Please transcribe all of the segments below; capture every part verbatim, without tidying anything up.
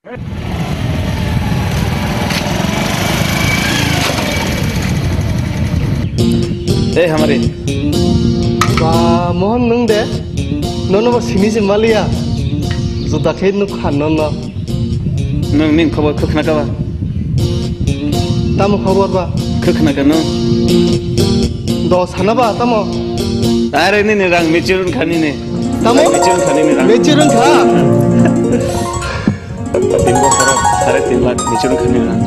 Ei, hamari. Ba, Mohan nwng de? Nono bo sini se maliya. Juda khe nuk kha nono. Nwng nini khobor khwkhna kha ba? Tamo khobor ba? Khwkhna kha no? Do sana ba tamo? Are nini rang michirun kha nini. Tamo? Michirun kha nini rang. Michirun kha. Tin bokhorok sare tin lakh michirun kha nini rang.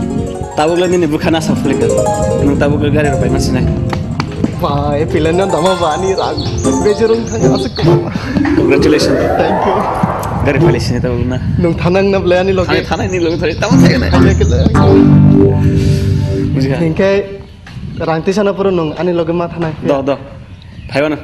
Tabukle nini bwkha nasa phulika. Nwng tabukle gari rok bai ma sinai. Ba, e pilai no dama ba ani rang. Bejorong thang asuk ko. Congratulations. Thank you. Gari pali sini tabuk na. Nung thanang na ble ani loge. Thani thani ni loge thani tabuk thani na. Kale kale. Buji ha. Hingke rang tisa na puro nung ani loge ma thanang. Do do. Phaiwa na.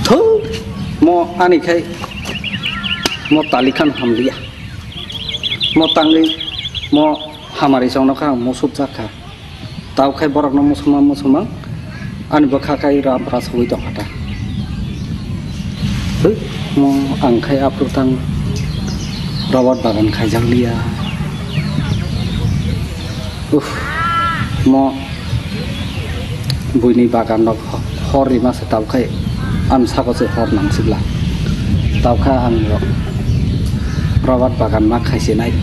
Thou, mo ani khai mo tali khan hamliya. Mo tangwi mo hamari chongno kha ang musuk jak kha. Tau khai borokno musulman musulman ani bwkha khai ra bwra sogwi tong kha ta. Thou, mo ang khai aphuru tang robot bagan khaijak liya. Uff, mo buini bagan rok hor rima se tabuk khai, ang sako se hor nang sikla. Tabuk kha ang rok robot bagan ma khai se nai.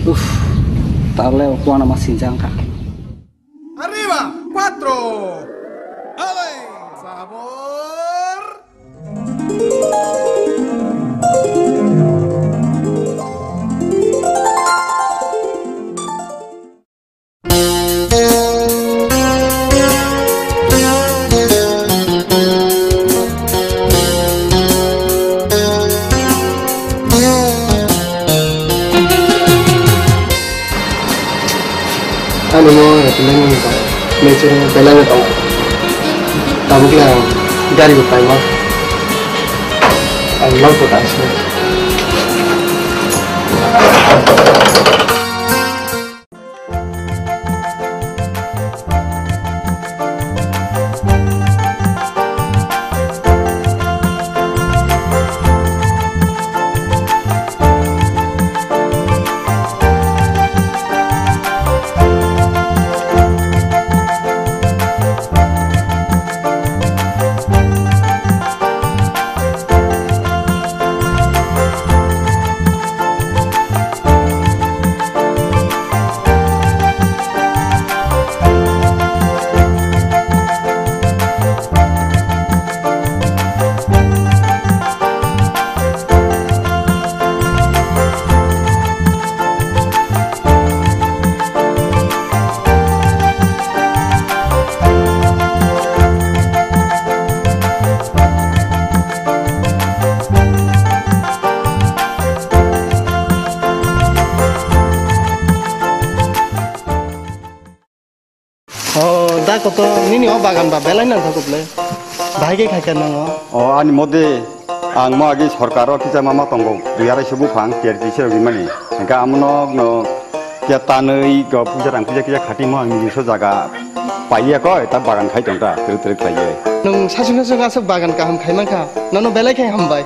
Uff, tabuk le uana ma sinjang kha. Arriba, cuatro. Ale, sabor. Ani mo reply ni ba, nature belai no tongo. Tabuk le ang gari bo paima. Ang log bo taisne. O, da koto, nini o bagan ba belai nang thok ble. Bahai ke khaikha nang o. O, ani mode, ang mo agi sorkar o kisa mama tongo, dui arai subu phang, ter kisa rok mani. Engka amono, no, kya tanwi, go puja rang puja kisa khati mo ang ni so jaga. Paiya koi, ta bagan khai tong ta, tere tere khlaiye. Nung sasung sasung aswk bagan kaham khai mankha, nono belai khai hambai.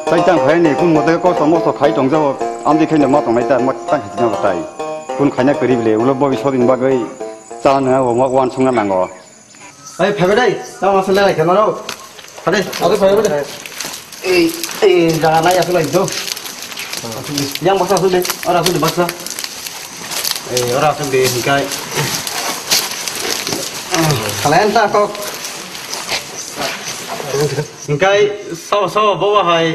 Tai tang khai ni, kun mote kosto mosto khai tong jabo, amdi khai no ma tong nai ta, ma tang khai tong tai. Kun khaina kwrwi bile, ulo bobi sodin bagwi. Chala nwnga bo ma uansukna nango. Ai, phaibai dai, tamo aswk lelai khe mano. Phade, ado phaibai dai. Ei, ei, jaga nai aswk lai do. Yang baksa aswk de, ora aswk de baksa. Ei, ora aswk de, hikai. Khalai anta kok. Hikai, sao, sao, bawa hai.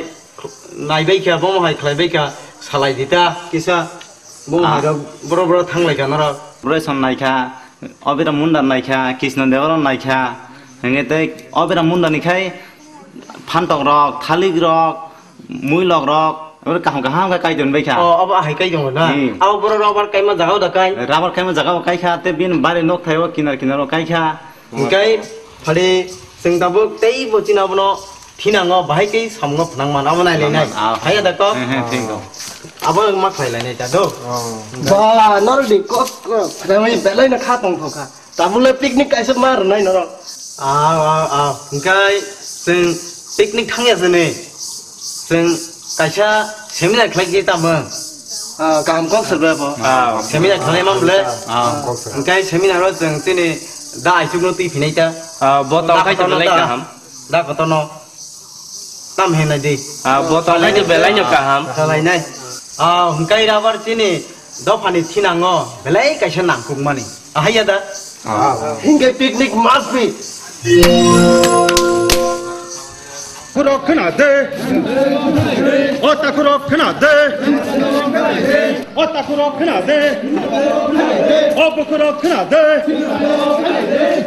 Naibai kha, bomo hai khlaibai kha, salai di ta, kisa. Bomo Ah. hai rok, boro boro thanglai kha norok. Bwrwi son nai kha, Obira Munda nai kha, Krishna Debara nai kha. Hingke tei Obira Munda ni khai phantok rok, thalik rok, muilok rok, oro kaham kaham khe kai ton bai kha. Oh, abo hai kai tongo na? Hmm. Abo boro rubber kaima jaga o da kai? Rubber kaima jaga o kai kha, tei bini bari nok thai o kinar kinar o kai kha. Hingke Phali, chwng tabuk tei bo chini abono thinango bahai khe samungo phnang man, abo nai lai nai. Nang man, ah. Haiya da kok? He, he, thik kok. Abo ma khlai lai nai ta do. Ba, norok ni kok, kok, phnangwi belai no kha tong thok kha. Tabuk le picnic kaisa ma rwnai norok. Ah, ah, ah. Hingkai chwng picnic thangya sini. Chwng kaisa seminar khlai di tamo. Ah, kaham kok sir ba bo. Ah, seminar khlai man bole. Ah. Hingkai seminar o chwng chini da Aisuk no twi phinai ta. Ah, bo tong khai ta belai kaham. Da kotono. Tam hinai di. Ah, bo tong khai ta belai no kaham. Khlai nai. Ah, hingkai rabar chini dophani thinango belai kaisa nangkuk mani. Ahaiya da? Ah. Hingke picnic must be. Khurok khna de. O ta khurok khna de. O ta khurok khna de. O bo khurok khna de.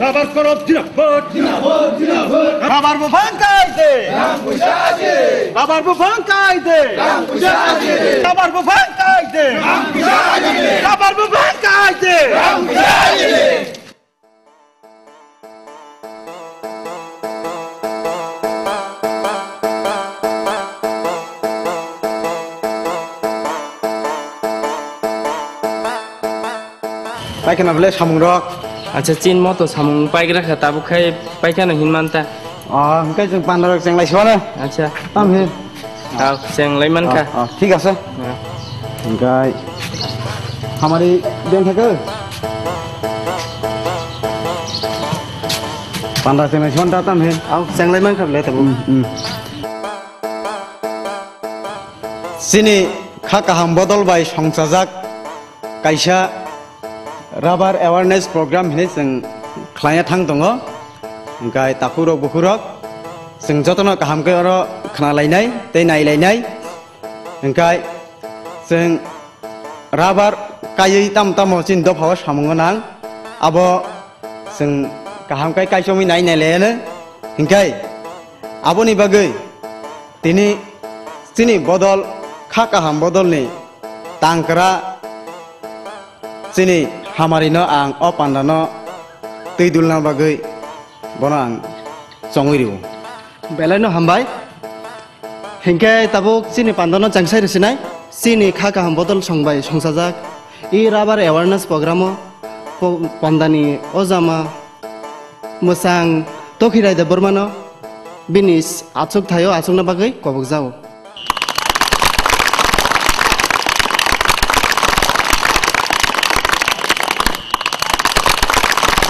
Rabar korok jinabot. Rabar buphang kai de. Rabar buphang kai de. Rabar buphang kai de. Rabar buphang kai de. Paikana bole samung rok. Acha, chin moto samung paigra kha, tabuk khai paikana hin manta. Ah, hingke chwng panda rok chenglai sibana. Acha. Tam hin. Ah, chenglai man kha. Ah, ah, thik ase. Ah. Hingkai hamari den thake. Panda chenglai sibana tam hin. Ah, chenglai man kha bole tabuk. Hmm, hmm. Chini kha kaham bodol bai songchajak kaisa Rubber awareness program hinwi chwng khlaina thang tongo. Hwnkhe takhuk rok bukhuk rok chwng jotono kaham khe oro khna lainai tei nai lainai. Hwnkhe chwng rubber kaiwi tamo tamo chini dophao samungo nang, abo chwng kaham khe kaichomwi nai nai laiano. Hwnkhe aboni bagwi tini chini bodol, kha kaham bodolni tangkra chini hamarino ang o pandano twi dulna bagwi bono ang chongwi rwo. Belaino hambai. Hinkhe tabuk chini pandano changsai rwsinai, chini kha kaham bodol songbai songsajak. I rubber awareness program o po-, pandani ojama mwchang Tokhirai Debbarmano bini achuk thaio achukna bagwi kobokjago.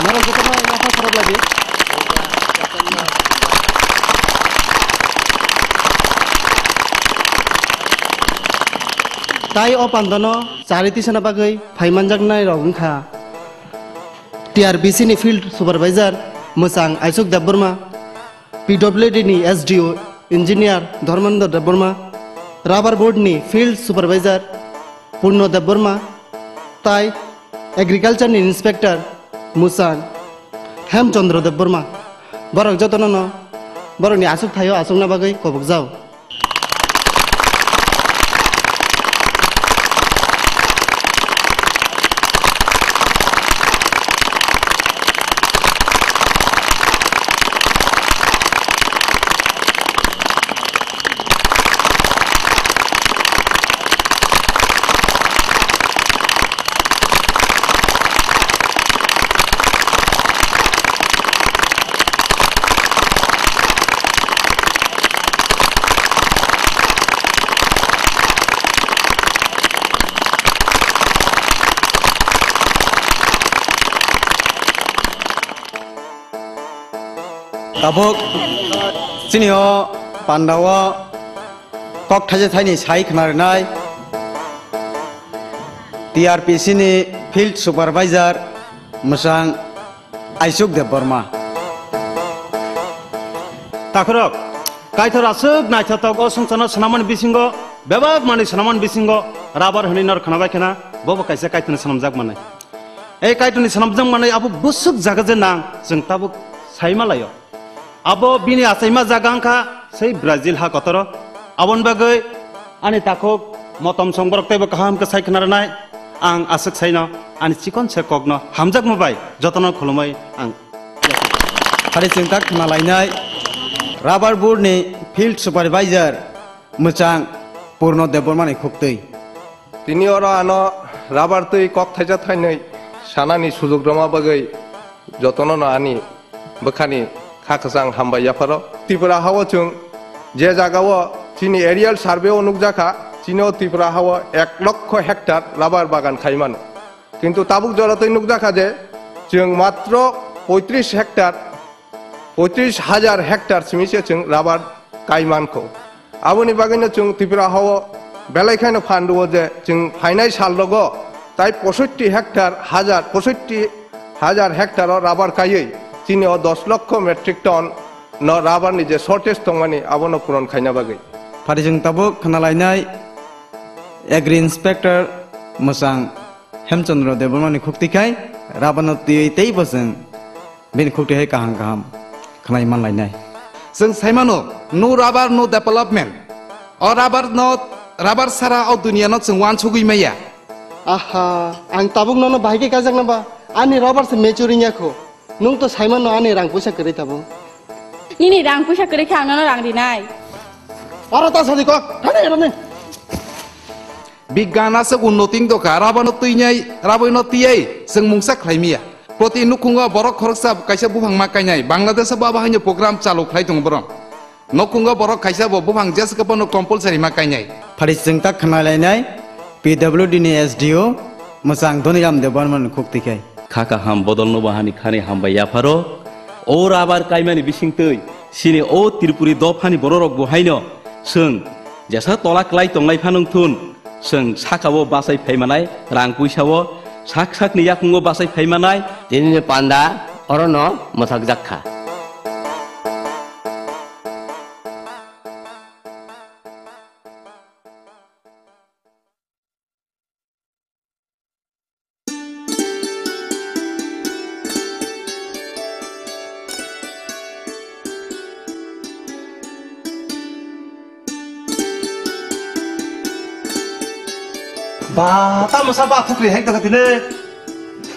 Norok jotono yapha khorok lai di. Tai o pandano chari tisana bagwi phai manjaknai rok wngkha T R B C ni field supervisor mwchang Aisuk Debbarma, P W D ni S D O engineer Dharmendra Debbarma, rubber board ni field supervisor Purno Debbarma, tai agriculture ni inspector mwchang Hemchandra Debbarma. Borok jotono no borokni achuk thaio achukna bagwi kobokjao. Tabuk chini o panda o kok thaisa thaini sai khna rwnai T R P C ni field supervisor mwchang Aisuk Debbarma. Takhurok, Kaitor aswk naithotok o songchano swnamani bisingo, bebak manwi swnamani bisingo, rubber hwnwi nor khnabai khna, bobo kaisa Kaitorni swnamjak manwi. Ei Kaitorni swnamjak manwi abo bwswk jaga je nang, chwng tabuk saima laio. Abo bini achaima jaga wngkha sei Brazil ha kotoro. Aboni bagwi ani takhuk motom song borok teibo kaham khe sai khna rwnai. Ang aswk saino ani chikon se kokno hamjakma bai jotono khulumwi ang. Phari chwng tak khna lainai Rubber Board ni Field Supervisor mwchang Purno Debbarma ni khuktwi. Tini oro ano rubber twi kok thaisa thainwi sanani sujok rwma bagwi jotono no ani bwkhani kha kwchang hambai yapharo. Tripura hao chwng je jagao chini aerial survey o nukjakha, chini o Tripura hao ek lokho hectare rubber bagan khaimano. Kintu tabuk jora twi nukjakha je chwng matro poitris hectare, poitris hajar hectare simi se chwng rubber kai mankho. Aboni bagwino chwng Tripura hao belai khaino phan rwo je chwng phainai sal rogo tai posoitti hectare hajar, posoitti hajar hectare o rubber kaiwi chini o dos lokho metric ton no rubber ni je shortage tongmani abono puron khaina bagwi. Phari chwng tabuk khna lainai Agri Inspector mwchang Hemchandra Debbarma ni khukti khai rubber no twiwi teibo chwng bini khukti hai kaham kaham khnai man lainai. Chwng sai mano, no rubber, no development. O rubber no, rubber sara o duniya no chwng wansugwi maya. Aha, ang tabuk nono bahai khe kaijakna ba? Ani rubber se mature wngya kho. Nwng to sai mano ani rang puisa kwrwi tabuk. Nini rang puisa kwrwi khe ang nono rang rinai. Aro ta sadi kok, thani rani. Bigyan aswk unnoti wng tongkha, rubber no twinai, rubber no tiyai, chwng mungsa khlai miya. Proti nukhungo borok khoroksa kaisa buphang ma kainai, Bangladesh o bo abo haino program chalu khlai tongo borok. Nukhungo borok kaisa bo buphang jeswk phano compulsory ma kainai. Phari chwng tak khna lainai, P W D ni S D O mwchang Dhoniram Debbarma ni khukti khai. Kha kaham bodol no bahani khani hambai yapharo. O rubber kaimani bisingtwi chini o Tripuri dophani bororok bo haino chwng jesa tola klai tonglai phano wngthun, chwng sakao bachai phaimanai, rang puisao sak sakni yakungo bachai phaimanai. Tinini panda orono mwthakjak kha. Ba, tamo sa ba thukri hai ta tine.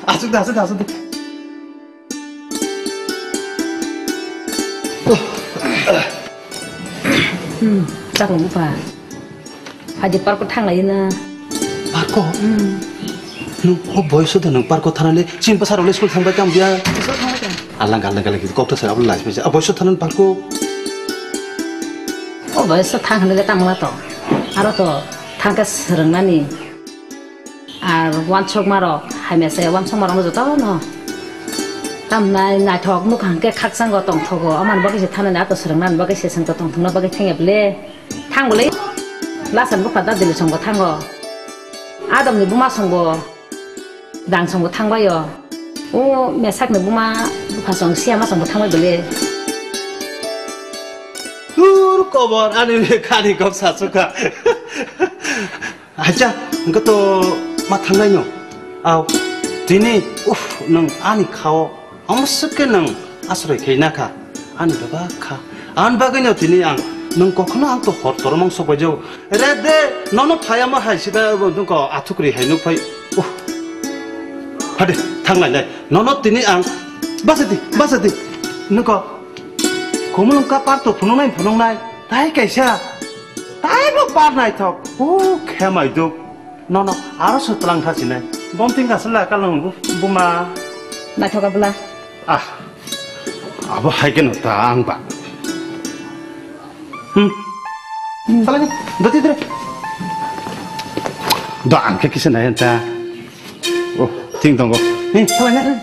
Asuk da, asuk da, asuk da. Hmm, chaklo bupa. Haji parko thanglai na. Parko? Hmm. Nung o boyoso da nung parko thanale, chini bwsarok le school thangbai tang biya. School thangbai tang. Alang alang alang kok ta sa abul lais mese. A boyoso thanan parko. O boyoso thang hwnle tang la to. Aro to thangkhe swrwngnani. Ar wansukmarok, hamya se wansukmarokno jotono. Tamnai naithok nukha hwnkhe khakchango tongthogo, amani bagwi se thanani ato swrwngnani bagwi se chwngto tongthokna bagwi thangya bwle. Thang bwle. Lasan bupha da dili songbo thango. Adamni buma songbo. Dang songbo thangbaio. O mesakni buma bupha song siyama songbo thangbai bwle. Tur kobor ani khani kok sachukha. Acha, hwnkhe to ma thangnai no. Au, tini, uff, nwng ani khao, omo swk khe nwng asroi khe nakha, ani bebak kha. Ani bagwi no tini ang, nwng kokhono ang to hor toromong sok bai jao. Re de, nono phai amo hai sida bo nwng ko athukri hai nuk phai. Uff. Phade, thangnai nai. Nono tini ang, basa di, basa di. Nwng ko, komulung ka par to phunung nai, phunung nai. Tai kaisa. Taibo par naithok. O khemai duk. Nono aro se tlang kha sinai. Bom ting kha sala kalang bu-, buma. Naithok abla. Ah. Abo hai keno ta ang ba. Hmm. Hmm. Sala ni, doti dre. Do ang khe kisa nai ta. Oh, ting tongo. Ni, sala ni.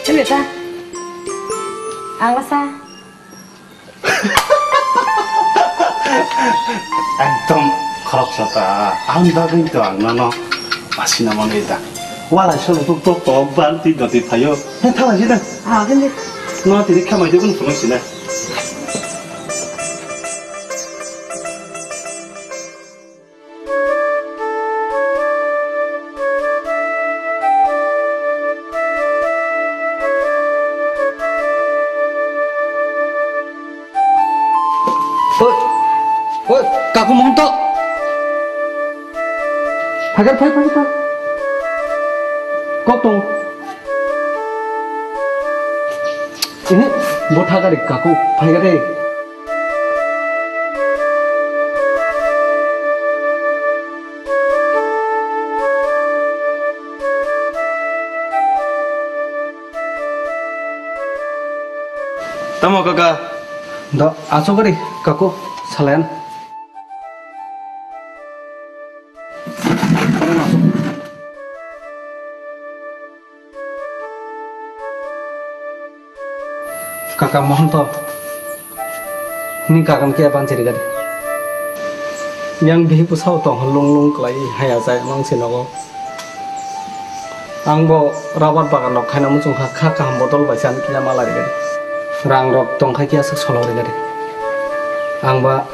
Sala ta. Ang lasa. Ekdom khoroksa ta. Ang bagwi to ang nono masina manwi ta. Walai solo tuk tok tok ban ti doti thayo. He thala jida. Ah, gende. No tini khamai de gun phunuk sina. Oi, oi, Kaku Monto. Hagar phai, phai, phai. Kok tong. Ini, bo thagari kaku, phaigari. Tamo kaka? Do, asugari kaku, salayan. Kaka Mohonto, ni kakan ke ban chiri gadi. Yang bihi pusao tong lung lung klai haya jai mang si nogo. Ang bo rabar bagan rok khaina muchung kha, kha kaham bodol bai chan kiya malai gadi. Rang rok tong khai kiya sak solo gadi. Ang ba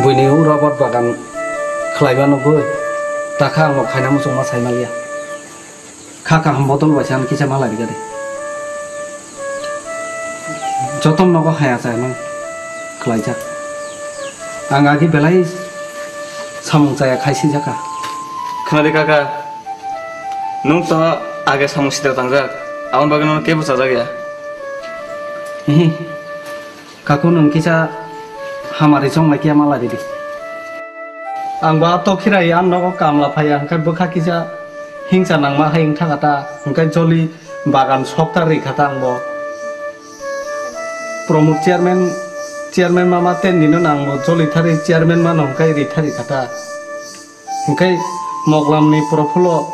buini u rabar bagan khlai mano boi. Takha ang bo khaina muchung ma sai maliya. Kha kaham bodol bai chan kisa malai gadi. Jotom nogo haya chaya mang khlaijak. Ang agi belai samung chaya khai sijaka. Khwnadi kaka, nwng to age samung sitra tangjak, aboni bagwi nono kebo chajak ya. Hihi. Kaku nwng kisa hamari chonglai kiya malai ridi. Ang ba to khirai an nogo kamla phaiya, hwnkhe bwkha kisa hingsa nangma hai wngkha kata, hwnkhe joli bagan sokta ri kata ang bo. Pramod chairman, chairman mama ten dino nang bo joli thari chairman mano hwnkhe ri thari kata. Hwnkhe Moglamni Prophulo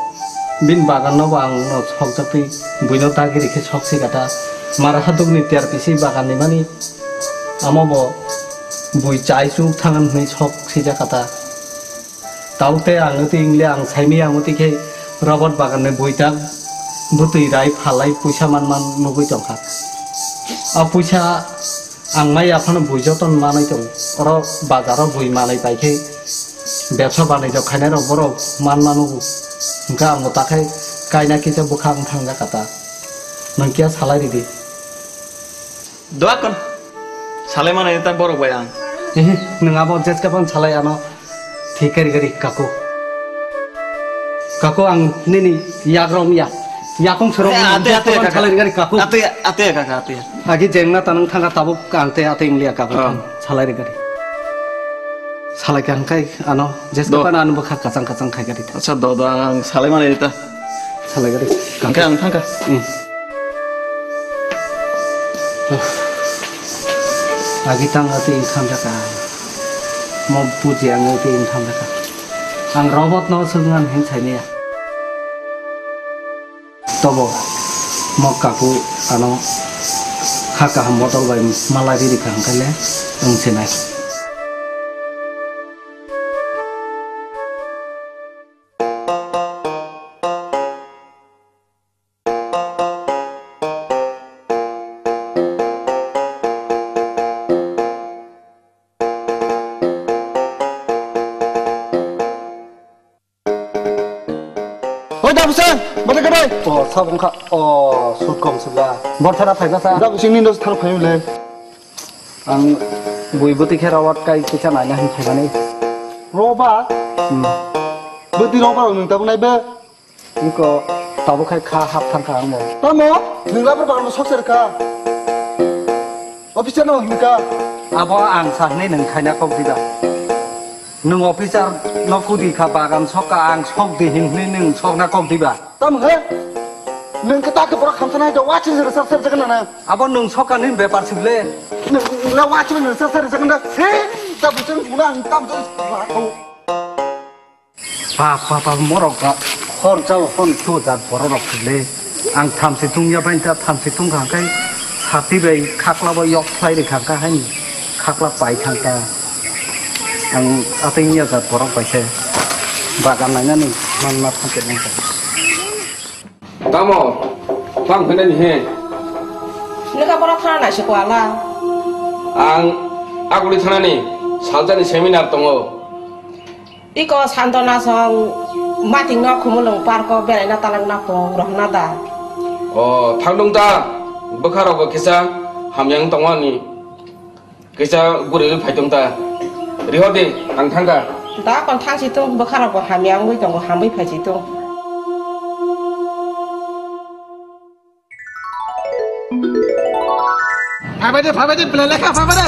bini baganno bo ang no sokjakti, buino dagiri khe sok si kata. Mara hadukni ter pisi baganni mani amo bo bui chai chuk thangan hwnwi sok sijak kata. Tau te ang oti ingle ang saimi ang oti khe robot baganni bui tak bwtwi rai phalai puisa man man nugui tongkha. A puisa Ang mai aphano bui joton manwi tongo. Oro bazaro bui manwi pai khe bebsa banijok khainai rok borok man mano. Hwnkhe ang bo takhai kaina kisa bwkha wng thang jakha ta. Nwng kiya salai ridi. Doakon. Salai manai ta borok bai ang. Ehe, nwng abo jeska phano salai ano. Thik kari kari kaku. Kaku ang nini yagrong ya. Yakung serong Eh, ate, ate, jeska phano kaka. Salai kari kaku. Ate, ate, kaka, ate. Agi jengna tanang thangka tabuk ang te ate ingliya kaku Oh. Thang. Salai ri gari. Salai kang kai ano jeska Do. Pana ano bwkha kachang kachang khai gari. Acha do do ang salai mani ta. Salai gari. Kang kai ang thangka. Hmm. Agi tang ate ingtham jaka. Mo buji ang ate ingtham jaka. Ang robot no swngan hin sainiya. Tobo mo kaku ano kha kaham botol bai malai riri kaham khaile wng sinai. Oi, da bwsa, bwsa kadai. O, sab wngkha. O, sut kom sibla. Borthara phaima sa. Da bwsing ni dos thar phaim le. Ang bui bwtwi khe rawat kai kisa naina hin phaimani. Roba? Hmm. Bwtwi roba rok nwng tabuk nai be? Iko tabuk khai kha hap thang kha ang bo. Tamo? Nwng labar bagan sok ser kha. Officer no hin ka. Abo ang sa hwnwi nwng khaina kok diba. Nwng officer no kudi kha bagan sok ka ang sok di hin hwnwi nwng sokna kok diba. Tamo he? Nwng khe ta khe borok khamsa nai do, watching ser ser ser jagan na. Abo nwng sok ka nwng bepar sibole. Nwng na watching ser ser jagan da. He, ta buchung buna ang tam do. Bap, bap, bap, morok ba, hor jao, hon, kyo jat borok rok le. Ang thamsi tungya bai ta, thamsi tungkha khe, sati bai khakla bai yok khlai rikha kha haini, khakla pai thangkha. Ang atwng ya jat borok bai khe, bagan nainani manma thangkhe nangkha. Tamo, tang hwnani he? Nokha borok thana naisik wala. Ang aguli thanani salsani seminar tongo. Iko Santona song mating no Khumulwng park o beraina talangna pong rohna da. O, thangdung ta, bwkha rok kisa hamyang tongo ani. Kisa guri phai tong ta. Rihor di, ang thangka. Da kon thang si tung, bwkha rok bo hamya wngwi tongo, hamwi phai si tung. Phaibade, phaibade, belai lekha phaibade.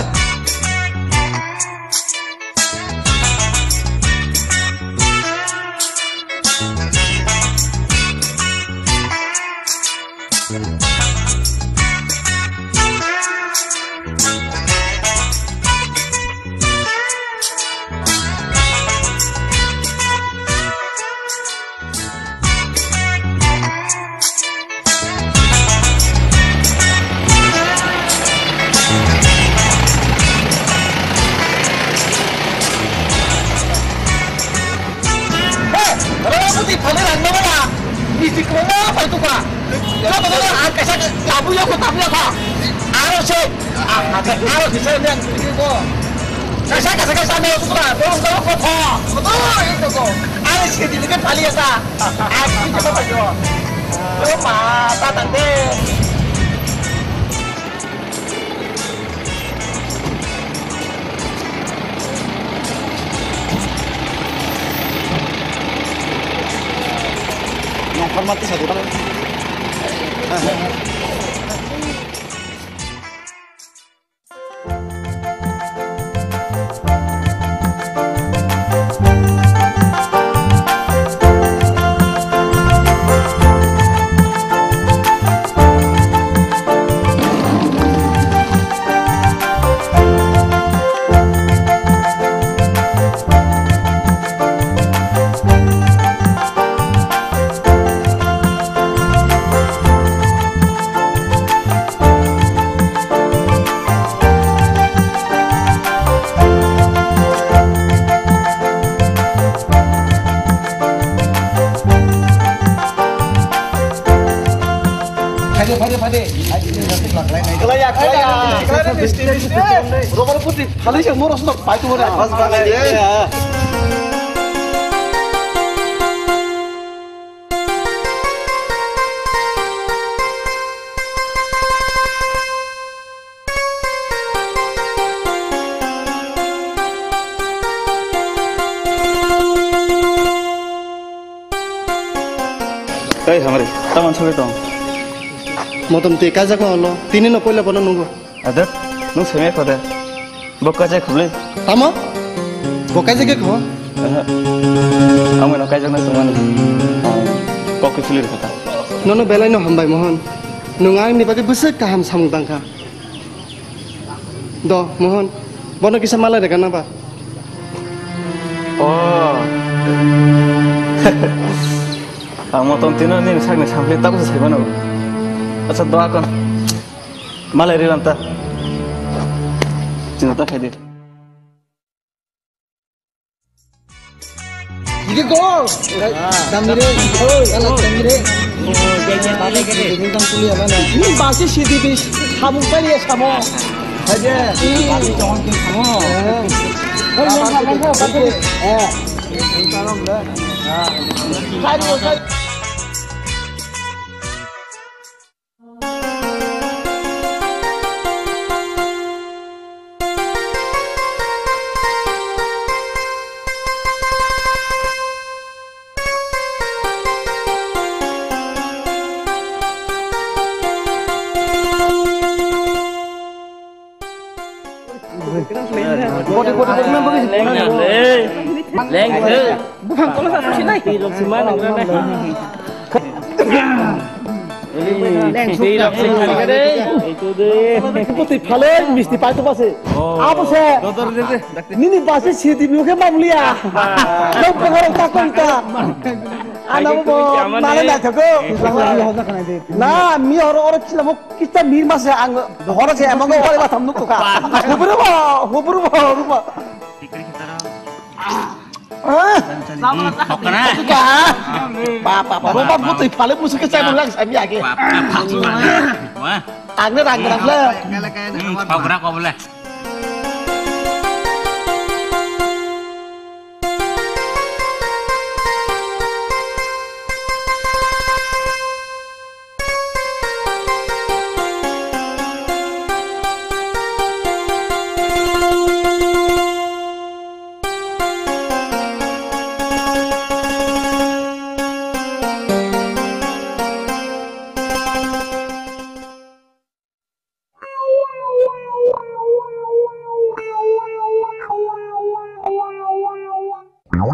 Hey, rw puti phale rang nang na. Misti kwbangma phai tukha. Joto joto ang kaisa labu yokho, tabu yokho. Aro se, ah, aro kisa ne ko. Kaisa kaisa kaisa ne tukha. Tong tong ko tho. Ko to, ito ko. Aro se di ke phali asa. Ang ki ko pa yo. Ko ma ta tang de. Nongkhorma tisa dukano. Phade, phade, phade. Kelaya, kelaya. Kelaya, misti, misti. Robar puti, phale se moros nok pai tu mana. Pas bagai de. Tei hamari, taman sori tong. Motom twi kaijak no lo, tini no poila bono nungo. Adak, nung semi kode. Bo kaijak khobli. Tamo? Bo kaijak khe kho? Aha. Amo no kaijak na tongmani. Kok khe chili kha. Nono belai no hambai Mohon. Nung ang ni bagwi bwswk kaham samung tang kha. Do, Mohon, bono kisa malai rega na ba? Oh. Ang motom tino nini sakni sample tabu se saimano. Acha, do akon. Malai rilam ta. Chino ta khaidi. Dige go. Damire. Ala damire. Ini basi C D B samung kali ya samo. Aja. Basi jangan ke samo. Eh. Hai, hai. Body, body, body, body. Leng, leng. Buphang kono sa musi nai. Twi rok se ma nang nai. Twi rok se khan kare. Itu de. Bwtwi phalwi misti paito base. Oh. Abo se. Dodor de de. Nini base sidi mukhe mamliya. Nang pangarok ta kong ta. Ana bo mane na thako. Na mi oro oro chila mo kita mir mase ang horo se amang ore ba tham nuk ka. Hubru ba, hubru ba, hubru ba. Hokna. Ba, ba, ba, ba, ba, butwi phale musu ke chai mo lang sami age. Ba, ba, ba, ba. Wah. Ang ne rang rang le. Hmm, hokra ko bole.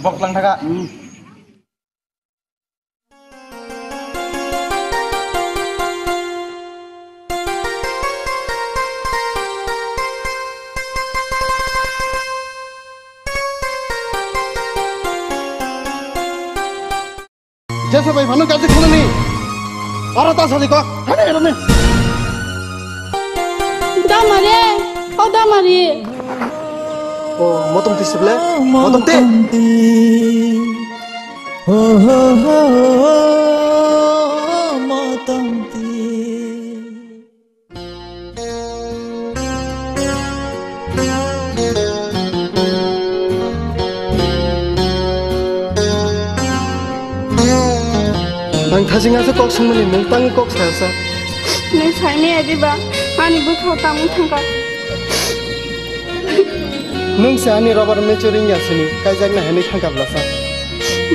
Bok lang thaka. Jesa bai phano kaji khulani. Aro ta sadi ko. Hane ero ne. Damari, o damari. O motom ti sible. Motom ti. Ho ho ho, motom ti. Ang thasing asa kok sungmani, nwng tangwi kok saya sa. Nwng saimaya diba, ani bwkhao tamo thangkha. Nwng se ani rubber mature wngya sini, kaijakna hinwi thangkha bwlasa.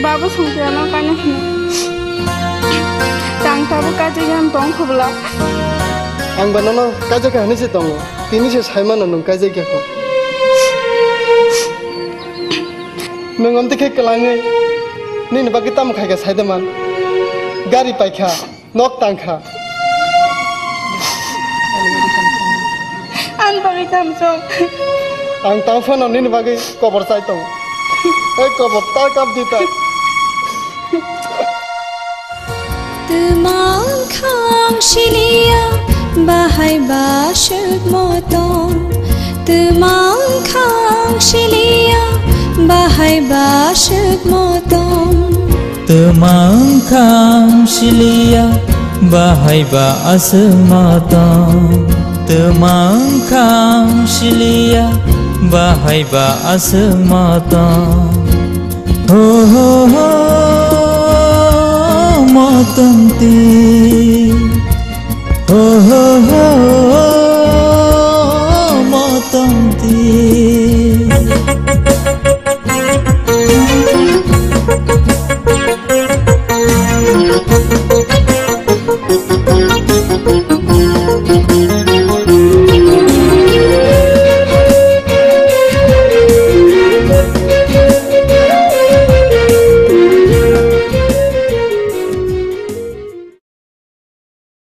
Babo songchaya no kaina hino. Tang tabuk kaijak ya tong khobla. Ang ba nono kaijak ya hinwi se tongo. Tini se sai mano nwng kaijak ya kho. Nwng amtwi khe kwlangwi nini bagwi tamo khai kha sai da man. Gari paikha. Nok tangkha. Ang bagwi thamsong. Ang tangphano nini bagwi kobor chai tongo. Ei kobor ta kap di ta. Twmang khang siliya bahai ba aswk motom. Twmang khang siliya bahai ba aswk motom. Twmang khang siliya bahai ba aswk motom. Twmang khang siliya bahai ba aswk motom. Ho ho ho, motom ti.